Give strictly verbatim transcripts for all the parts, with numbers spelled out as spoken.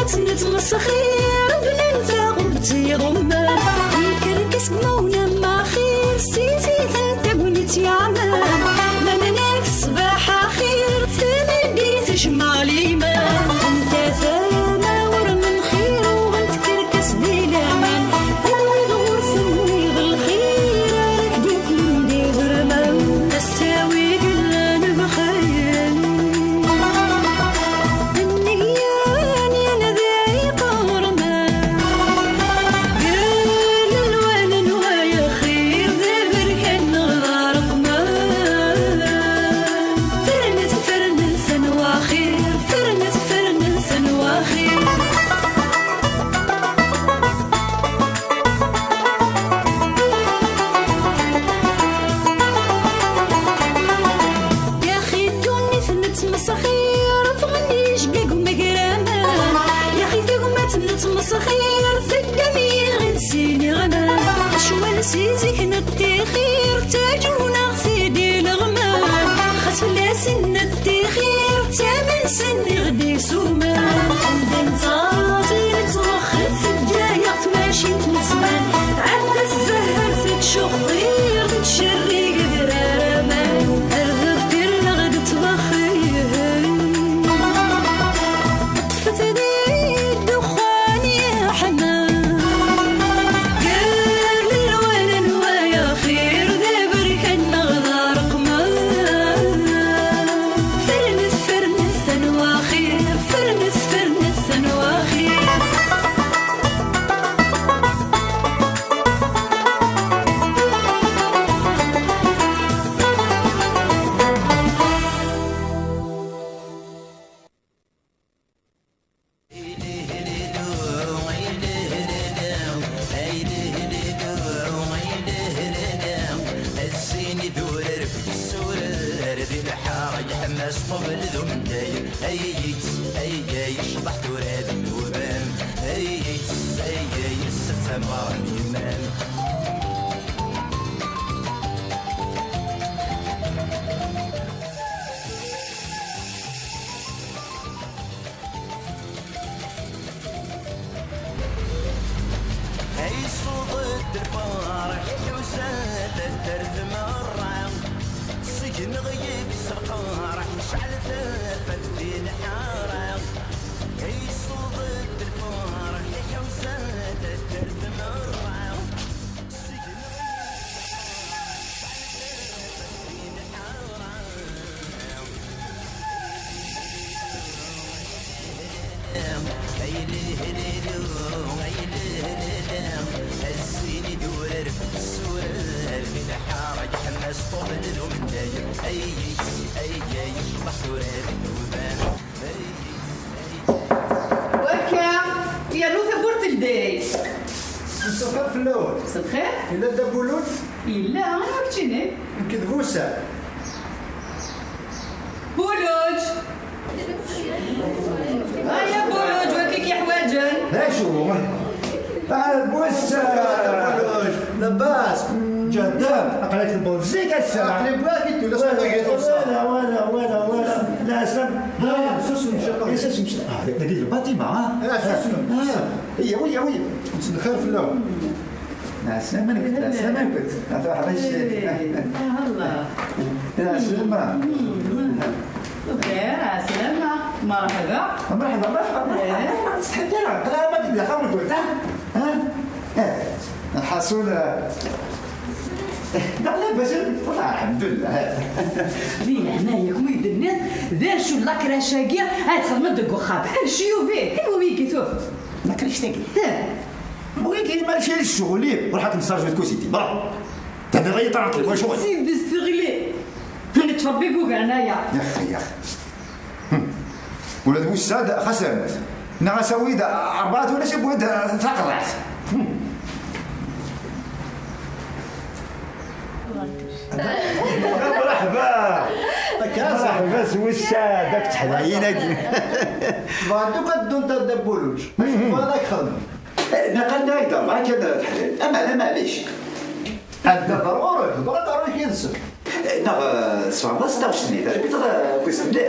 Nettmesxir bnan taɣubt iḍummen, ikerkes deg mawna maxir, ssiziten tagnit yeɛman. Ma nnan-ak ṣṣbeḥ axir, tmeddit tejmeɛ liman. Anta tama ur nenxir, uɣent kerkes di laman. D wid ɣur tenwiḍ lxir, ara k-d-uklen d izerman. Ass-a wi yellan bxir. Nniya-n yenna d iqerman, gar lelwan n wayaxir, d aberkan neɣ d areqman. Fernet, fernet, a nwaxir, fernet, fernet, a nwaxir. Yaxi ddunit nettmesxir, ffɣen yijgag umagraman. Yaxi tagmat nettmesxir, teddam yiɣid sin iɣman. Ccwal si zik nettixir, ttaǧun-aɣ-t-id ileɣman. Xas fell-asen nettixir, ttamen-sen iɣ-d isuman. Anda nettaẓ i nettwexxir, teǧǧa-yaɣ tmacint n zzman. Tɛedda tzehher tettcuxxir, tettcerrig adrar aman. Ar deffir neɣ d ttwexxir. Ṭṭfet di ddexxan yeḥman. Gar lelwan n wayaxir, d aberkan neɣ d areqman. Fernet, fernet, a nwaxir, fernet, fernet, a nwaxir. Zzin idurar f yisurar di lḥara yeḥma s ṭṭbel d umendayer. Ay yis, ay ay, yecḍeḥ tura d nnuban. Ay yis, ay ay, yessefhem ɣer yemma-m. Isuḍ-d lferḥ iḥuza taddart merra. Seg-neɣ yid-s lqerḥ yecɛel tafat di lḥara. Isuḍ-d lferḥ iḥuza taddart merra. Wakka, yernu tawwurt teldey. Messelxir fell-awen. Messelxir? Yella Dda Buluǧ? Yella, anwa keččini? Nekk d Busa. Buluǧ! Aya Buluǧ, wagi k-yeḥwaǧen. D acu? Ah, Busa! Labas! Ǧehdam! Aql-ak tewweḍ zik ass-a. Aql-i bɣiɣ-k-id tuli s tagit usa. Wala, wala, wala, wala. Leɛsam. Ah, susem ciṭṭan. Susem ciṭṭan. Ah, dagi d lbatima, ah. Ah, susem. Ah, iya, iya, iya. Lxir fell-awen. Ɛeslama nekk, ɛeslama nekk. Ata ḥraj. Eh, Allah. Ɛeslama. Bxir, ɛeslama. Merḥba. Merḥba, merḥba, merḥba. Ttḥeddira, ṭṭlaba deg daxel nekk, ha? Ha? Eh, lḥaṣul, eh, neɣ labas, wallah, alḥemdulillah. Di leɛnaya-k, mi d-tenniḍ, d acu n lakrac-agi ad xedmen deg uxxam? Anci yubi? Anwa wigi tuɣ? Lakrac-tagi? Eh. Wigi, ma kra ccɣel-im, ruḥ akken teṣarju tkusitin, ruḥ. Tenniḍ-iyi tranquille, wa ccɣel? Sidi sseɣli. Nettrebbi deg ugar n aya. Yax, yax. Ula d Wessad xas rnat. Neɣ asawi-d rebɛa tulas yewwi-d taqeḍɛit. Mṛeḥba! Mṛeḥba s Wessad, ak teḥdayin-agi. Bɣant akk ad ddunt ar Dda Buluǧ. Bɣan ad xedmen. Naqal-d ak-d rebɛa kan teḥdayin. Ama d maɛlic. Ɛedda ɣer ɣur-k, ḍeṛ aqerruy-ik yid-sen. Neɣ, eh, tesfehmeḍ-as taɣect-nni, terbiṭ, eh, kusin mliḥ.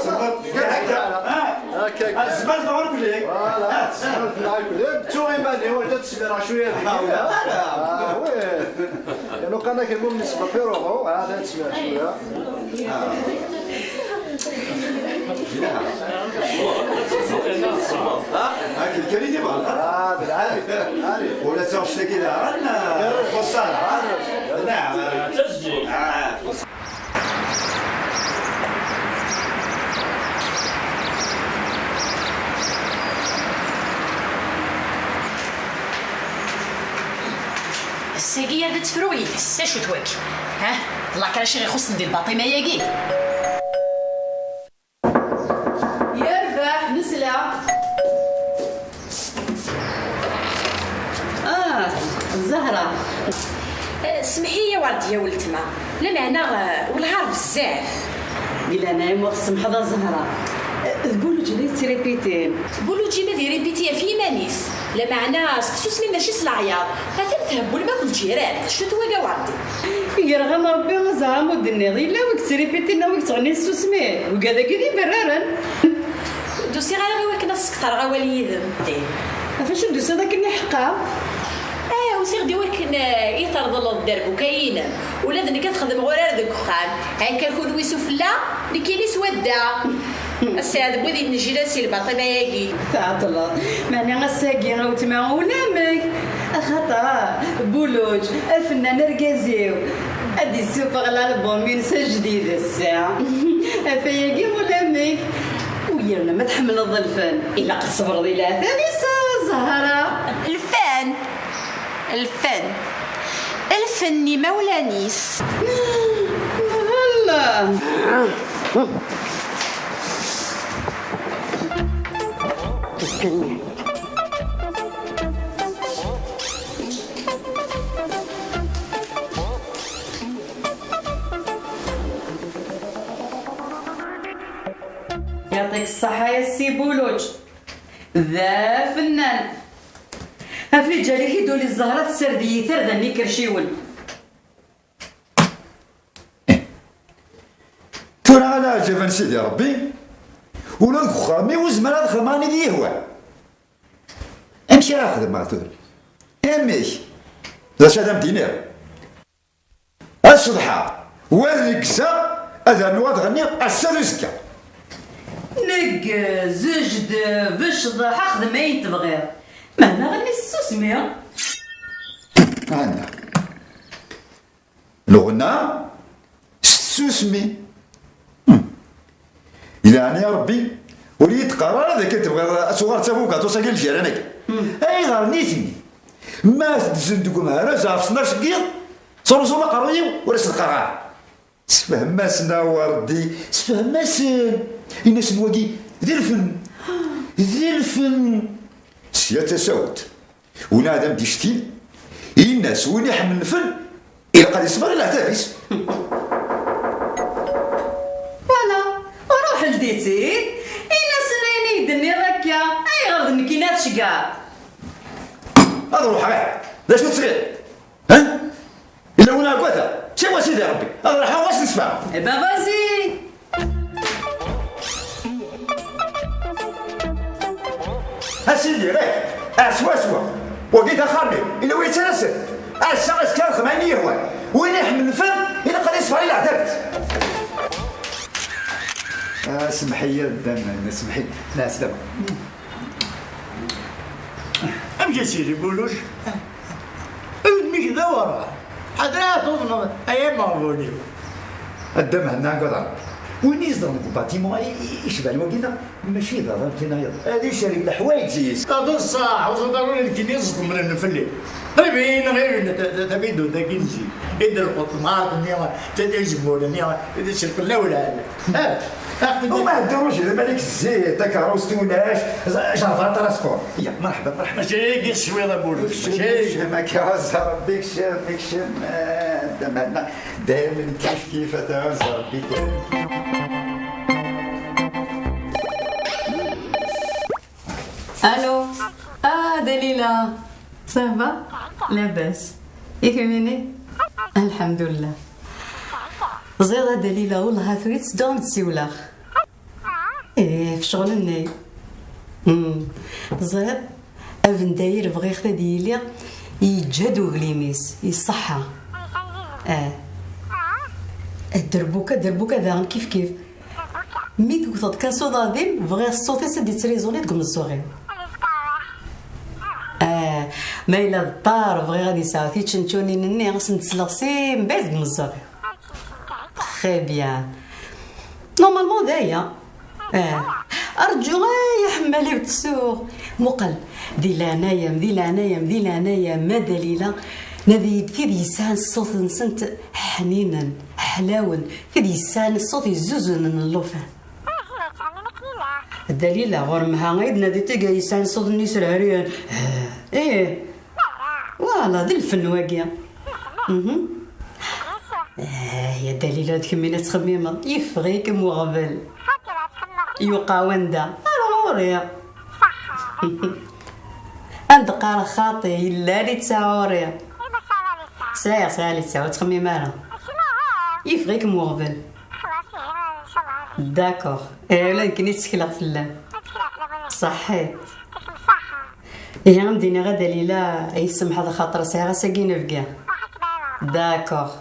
Tzemreḍ. Akka, akka. Ah. Akka, akka. Tzemreḍ ɣur-k lek. Voilà, tzemreḍ ɣur-k lek. Ttuɣ iman-iw, ad tesmir cwiya deg. Ah, oui. Lmuqana kan mum nisba Piruɣu, ah, ad tesmir cwiya. Ah. Akken kan i tebɣa. Ah, d lɛali, d lɛali. Ula d taɣect-agi daɣen, ah, txuṣṣ ara. Naɛam. Ah, txuṣṣ. Ass-agi ar d tefru yid-s, acu-t waki? Ha? D lakrac i ɣ-ixuṣṣen di lbaṭima-agi. Yerbeḥ, nesla. Zahra. Eh, smeḥ-iyi a Werdiya weltma, lameɛna, eh, welɛar bezzaf. Di leɛnaya-m ur tsemḥeḍ a Zahra. Eh, d Buluǧ la yettripitin. Buluǧ ma d iripiti ɣef yiman-is, lameɛna s tsusmi mačči s leɛyaḍ. Atan thewwel ma d lǧiran, acu twala Werdi? Yerɣam Rebbi a Zahra, ma ur d-tenniḍ, yella wi yettripitin neɣ wi yettɣennin s tsusmi. Wigad-agi d iberraren. Ur d-usiɣ ara i wakken ad sektereɣ awal yid-m. Ɣef acu d-tusiḍ akken iḥeqqa? Eh, usiɣ-d i wakken, eh, i terḍleḍ dderbuka-inem. Ula d nekk ad xedmeɣ urar deg uxxam. Akka kunwi sufella, nekkini s wadda. Sseɛd n wid yennejlan si lbaṭima-agi. Tɛeṭleḍ. Meɛna ass-agi a weltma ulamek. Axaṭer Buluǧ, afennan argaz-iw, ad d-issufeɣ lalbum-ines ajdid ass-a. Ɣef wayagi ulamek. U yerna ma tḥemmleḍ lfen, ilaq ad tṣebreḍ i leɛtab-is a Zahra. Lfen! Lfen! Lfen n imawlan-is! Voilà. Yeɛṭik ṣṣeḥḥa a Si Buluǧ. D afennan. Ɣef lǧal-ik i d-tuli Zahra tessared-iyi tarda-nni ikerciwen. Tura a leɛǧab n Sidi Ṛebbi, ula deg uxxam-iw ur zmireɣ ad xedmeɣ ayen i d-iyi-ihwan. Amek ara xedmeɣ tura? Amek? D acu ad am-d-iniɣ? Ad ceḍḥeɣ, wa ad neggzeɣ, ad rnuɣ ad ɣenniɣ ass-a d uzekka. Neggez, jdeb, cḍeḥ, xdem ayen tebɣiḍ. Meɛna ɣenni s tsusmi. Ɛanna. Lɣenna s tsusmi. Hmm. Di leɛnaya Ṛebbi, ur iyi-d-qqar ara d akken tebɣiḍ ad tuɣal d tabugaṭut-agi n ljiran-agi. Ayɣer nitni ma ddzen deg umehraz ɣef tnac n yiḍ, ttruẓun aqerruy-iw ur asen-qqareɣ ara. Sefhem-asen a Werdi, sefhem-asen. Ini-asen wagi d lfen, d lfen. Sya d tasawt. Win ad am-d-icetkin, ini-as win iḥemmlen lfen, ilaq ad iṣber i leɛtab-is. Voilà, ruḥ ldi-tt-id, ini-asen ayen i yi-d-tenniḍ akka, ayɣer d nekkini ad ceggɛeɣ? Ad ruḥeɣ, eh? D acu tesɣiḍ? Ha? Yella win aggadeɣ? Siwa Sidi Ṛebbi, ad ruḥeɣ wass n ssbeɛ. Eh ben vas-y. A Sidi, rek, ah, swaswa. Wagi d axxam-iw, yella wi yettalasen. Ass-a, azekka ad xedmeɣ ayen i yi-ihwan. Win iḥemmlen lfen, ilaq ad iṣber i leɛtab-is. Ah, semmeḥ-iyi a dda Mhenni, semmeḥ-iyi. Lɛeslama. Amek a Sidi Buluǧ? Udem-ik d awraɣ. Ḥader ad tuḍneḍ ay ameɣbun-iw. A dda Mhenni, agaḍ Ṛebbi. Win izedɣen deg ubatimu i, i, icban wagi neɣ mačči d aḍan kan ayeḍ. Ad icerreg leḥwayeǧ-is. D ṣṣeḥ, ur ẓriɣ ara ula d nekkini ẓedmen fell-i. Qrib-iyi neɣ-iyi ta-, ta-, tabidut-agi n zik. I d-lqeṭ, mɛad-nni, ta-, tazemmurt-nni, d acelqel awlal. Ah, ah, Uma Ɛebdu Rruj d Malik Zzit, takeṛṛust ulac, j-, Jafar transport. Ya, merḥba, merḥba. Mačči ayagi teswiḍ a Buluǧ, mačči ayagi. Kcem, kcem, akka ɛuzz Ṛebbi, kcem, kcem, eh, d aman-a. Daymen kif kif, a tɛuzz Ṛebbi kan. Allô. Ah, Dalila. Ça va? Labas. I kemmini? Alḥemdullah. Ẓriɣ a Dalila, wellah tura i ttedduɣ ad m-d-siwleɣ. Ih, ɣef ccɣel-nni. Hmm. Teẓriḍ, abendayer bɣiɣ ad yili yeǧǧa-d uglim-is, iṣeḥḥa. Ah. Derbuka, derbuka daɣen kif kif. Mi tewteḍ kan s uḍadim, bɣiɣ ṣṣut-is ad d-ittriẓuni deg umeẓẓuɣ-iw. Ah, ma yella d ṭṭar, bɣiɣ ad yesɛu tičenčunin-nni, ad sent-sleɣ si mebɛid deg umeẓẓuɣ-iw. Très bien. Normalement d aya. Ah. Arǧu ay aḥemmal-iw tsuɣ. Muqel, di leɛnaya-m, di leɛnaya-m, di leɛnaya-m, a Dalila, nadi-yi-d tid yesɛan ṣṣut-nsent ḥninen, ḥlawen, tid yesɛan ṣṣut yezzuzunen llufan. Dalila, ɣur-m ha ay d-nadi tigga yesɛan ṣṣut-nni s lɛeryan. Ih. Ala, d lfen wagi. Mhm. Eh, ya Dalila, d kemmini ad txemmimeḍ. Yeffeɣ-ikem weɣbel. Yuqa wanda? Ar ɣur-i. Ad d-qqareɣ xaṭi, yella littseɛ ɣur-i. Sɛiɣ, sɛiɣ littseɛ, ur ttxemmim ara. Yeffeɣ-ikem weɣbel. D'accord. Eh, ula d nekkni ttekleɣ fell-am. Ṣaḥḥit. Ihi, am d-iniɣ a Dalila, ay tsemḥeḍ axaṭer sɛiɣ ass-agi inebgi. D'accord.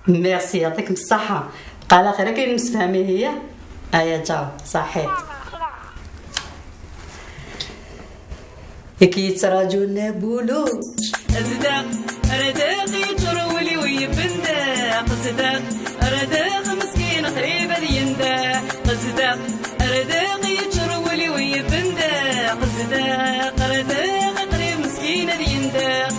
Merci, يعطيكم الصحة. Bqa ɛla xir, akken nemsefham ihi. Aya, ciao. Ṣaḥḥit. I k-yettraǧun abuluc. Zdeɣ, rdeɣ, yeččur wul-iw yebbendeq. Zdeɣ, rdeɣ, meskin qrib ad yendeq. Zdeɣ, rdeɣ, yeččur wul-iw yebbendeq. Zdeɣ, rdeɣ, qrib meskin ad yendeq.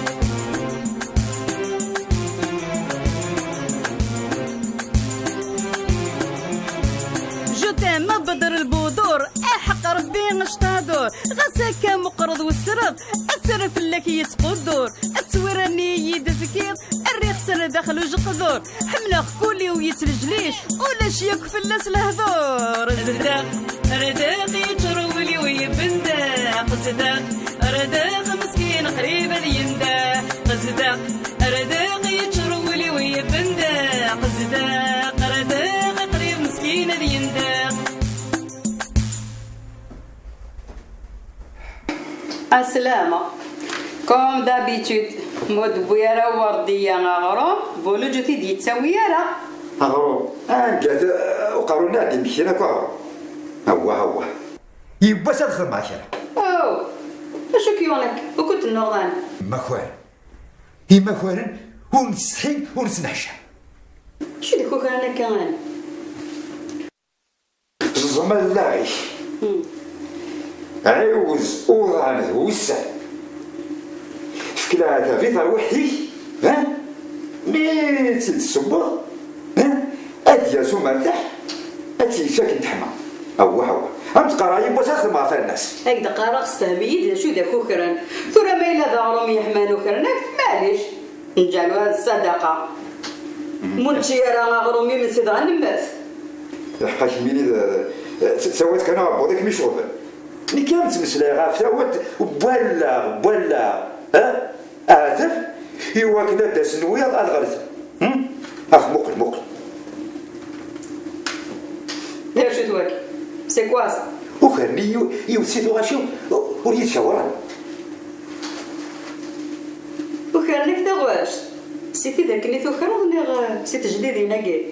Je t'aime, a Bedr Lbudur, aḥeqq Rebbi actadur. Ɣas akka meqqreḍ wesreḍ, asser fell-ak yettquddur. Ttwira-nni i yi-d-tefkiḍ, rriɣ-tt ar daxel ujeqdur. Ḥemmleɣ kul-iw yettlejlic, ulac yakk fell-as lehdur. Zdeɣ, rdeɣ, yeččur wul-iw yebbendeq. Zdeɣ, rdeɣ, meskin qrib ad yendeq. Zdeɣ, rdeɣ, yeččur wul-iw yebbendeq. Zdeɣ, rdeɣ, qrib meskin ad yendeq. Aslama. Comme d'habitude, ma ur d-tewwi ara Werdiya aɣrum, Buluǧ ur t-id-yettawi ara. Aɣrum? Anga-t, eh, uqerru-nni ad d-immekti akk aɣrum. Awah, awah. Yiwwas ad xedmeɣ kra. Oh, acu k-yuɣen akka? Ukud tennuɣdan? Imakaren. Imakaren ur nettsetḥi, ur nettneḥcam. Acu d ikukran akka? Ẓẓem allaɣ-ik. Hmm. Ɛiwez uḍan d wussan. Efk leɛtab i terwiḥt-ik, ha? Mi tt-id-tessewweḍ, ha? Ad d-yas umertaḥ, ad tt-yečč akken teḥma. Awah, awah. Am tqerra yiwwas ad xedmeɣ ɣef rnas. Ak d-qqareɣ, sefhem-iyi-d d acu d akukran. Tura ma yella d aɣrum yeḥman ukren-ak, maɛlic. Nǧeɛlu-t d ṣṣadaqa. Ma ur nečči ara aɣrum imensi dɣa nemmet. Lḥeqq-ak, mini d, d, d tawat kan aɛebbuḍ i kem-iceɣben. Nekk am ttmeslayeɣ ɣef tawat n wallaɣ, n wallaɣ, ha? Aɛteb, i wakken ad d-asen wiyaḍ ad ɣelten. Hmm? Ax, muqel, muqel. D acu-t wagi? C'est quoi ça? Ukren-iyi yiwet si tuɣac-iw, ur yi-d-cawren. Ukren-ak taɣect? Si tid akken i tukreḍ neɣ, eh, si tejdidin-agi?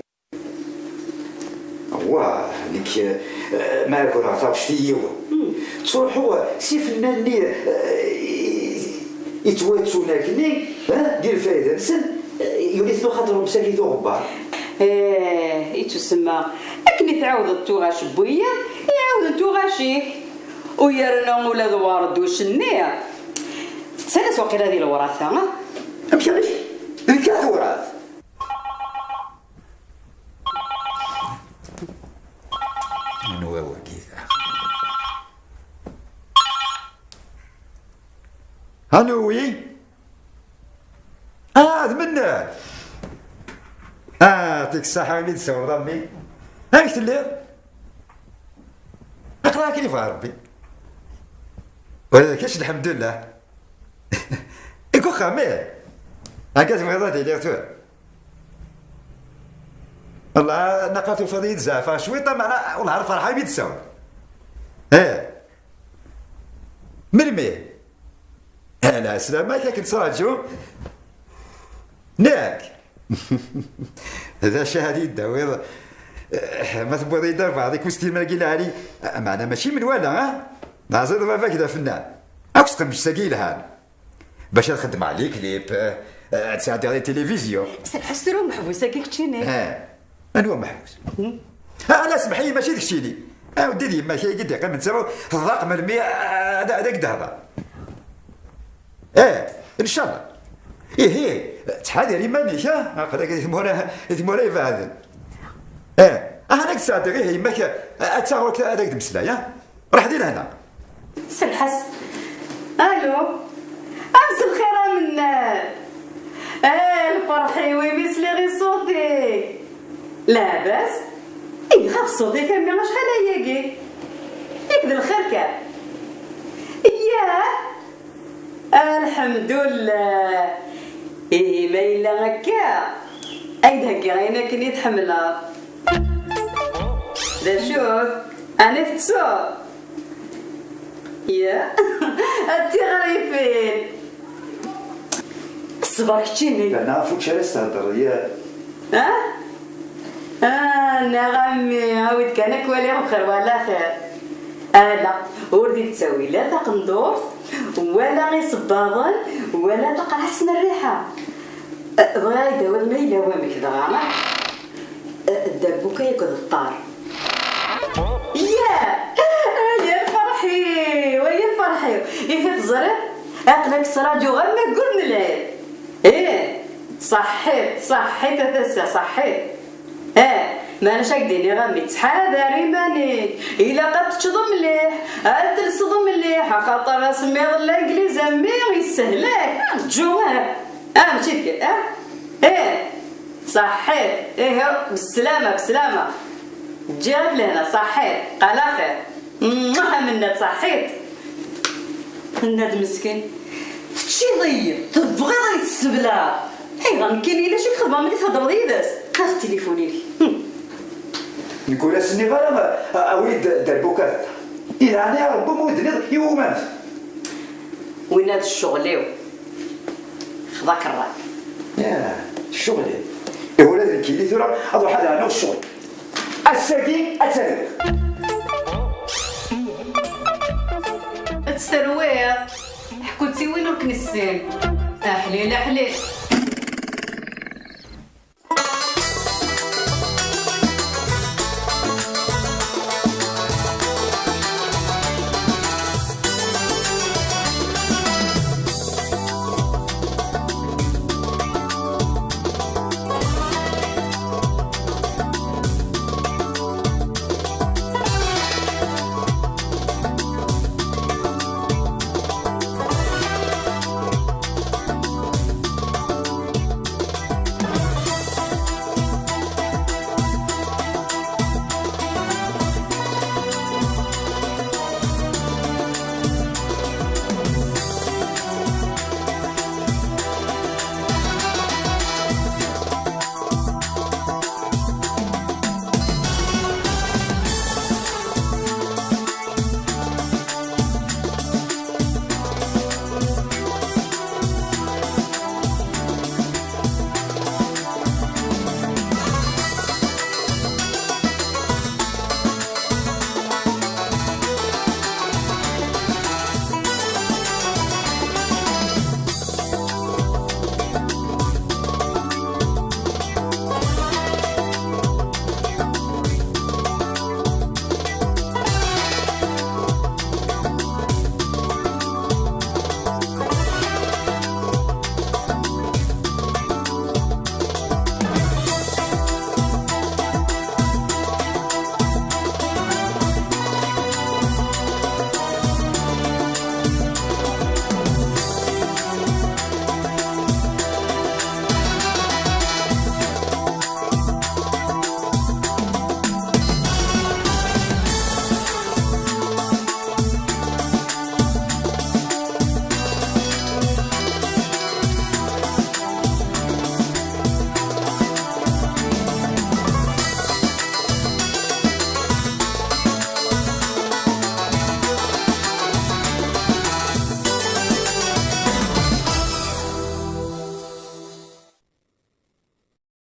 Wah, nekk, eh, ma akreɣ taɣect i yiwen. Hmm. Ttruḥuɣ s ifennan-nni, eh, i, i ttwattun akkenni, eh, di lfayda-nsen, eh, yuli-ten uxaṭer umsaki d uɣebbar. Eh, ittusemma, akken i tɛawdeḍ tuɣac n wiyaḍ, i ɛawden tuɣac-ik. U yerna ula d Werduc-nni, tettalas waqila di lewrata, ah? Amek armi? Nekk tewrat? Anwa wagi da? Anu wi? Ah, d Mennad! Ah, tik ṣṣaḥa imi d-tsawḍeḍ a mmi. Amek telliḍ? Aql-aɣ akken yebɣa Rebbi. Ula d kečč, lḥemdullah. Deg uxxam, ih. Akka tebɣiḍ ad iliɣ tura? Wallah, naqal tufiḍ-iyi-d zeɛfeɣ cwiṭ, meɛna wallah ar ferḥeɣ imi d-tsawḍeḍ. Ih. Melmi? Ala, sslam-ak, ad k-nettraǧu. Nekk? D acu ad yi-d-tawiḍ? Eh, ma tewwiḍ-iyi-d albaɛḍ ikustimen-agi lɛali, meɛna mačči menwala, ah? Teɛziḍ baba-k d afennan. Akk tqemǧet-agi yelhan. Bac ad xeddmeɣ les clips, eh, ad sɛeddiɣ di tilivizyu. Serḥes tura umeḥbus-agi keččini. Eh, anwa umeḥbus? Hmm? Ah, ala, semmeḥ-iyi, mačči d keččini. Awdi d yemma-k ay d-iqqimen d tama, tḍaq melmi, eh, ad, ad ak-d-hḍer. Eh, ncallah. Ihi, ttḥadar iman-ik, ah, aql-ak di tmura, di tmura ibeɛden. Eh, ah, ad ak-d-sɛeddiɣ, ihi, yemma-k, eh, ad taɣ-, ad ak-d-mmeslay, ah? Ruḥ di lehna. Selḥes. Alo. Amselxir a Mennad. Labas? Ihi xaf ṣṣut-ik a mmi, acḥal ayagi? Yak d lxir kan. Yah! Alḥemdullah! Ihi ma yella akka, ad k-d-heggiɣ ayen akken i tḥemmleḍ. D acu? Ɛni tettuḍ? Yah! A tiɣrifin! Ṣṣber keččini. Yerna ɣef učči ara s-thedreḍ, yah? Ah? Ah, neɣ a mmi, awi-d kan ad k-waliɣ bxir wala xir. Ala, ur d-ittawi la taqendurt, wala isebbaḍen, wala taqerɛet n rriḥa. Eh, bɣiɣ ad d-tawiḍ ma yella wamek dɣa. Eh, dderbuka akked ṭṭar. Yah! Ay lferḥ-iw, ay lferḥ-iw! Ihi teẓriḍ, aql-ak s ṛṛadyu ɣer ma ggul n lɛid. Ih, ṣaḥḥit, ṣaḥḥit a tasa, ṣaḥḥit. Eh, maɛnac ad k-d-iniɣ a mmi, ttḥadar iman-ik. Ilaq ad teččeḍ mliḥ, ad telseḍ mliḥ, axaṭer asemmiḍ n Langliz a mmi yessehlak. Ǧǧu, eh. Ah, mačči d kra, eh? Eh, ṣaḥḥit. Ihi, beslama, beslama. Ǧǧiɣ-ak lehna, ṣaḥḥit. Qal axir. Mwah, a Mennad, ṣaḥḥit. Mennad meskin. Teččiḍ-iyi, tebɣiḍ ad yi-tesseblaɛeḍ. Ayɣer nekkini ulac i k-xedmeɣ mi d-theddreḍ yid-s? Ax tilifun-ik. Hm. Nekk ur as-nniɣ ara, a-, awi-d dderbuka. I leɛnaya Rebbi, ma ur d-tenniḍ i wuma-t? Winna d ccɣel-iw. Xḍa-k rray. Yah, ccɣel-iw. Ihi ula d nekkini tura ad ruḥeɣ ad rnuɣ ccɣel. Ass-agi ad tt-rwiɣ. Ad tt-terwiḍ? Ḥku-tt i win ur k-nessin. Aḥlil, aḥlil.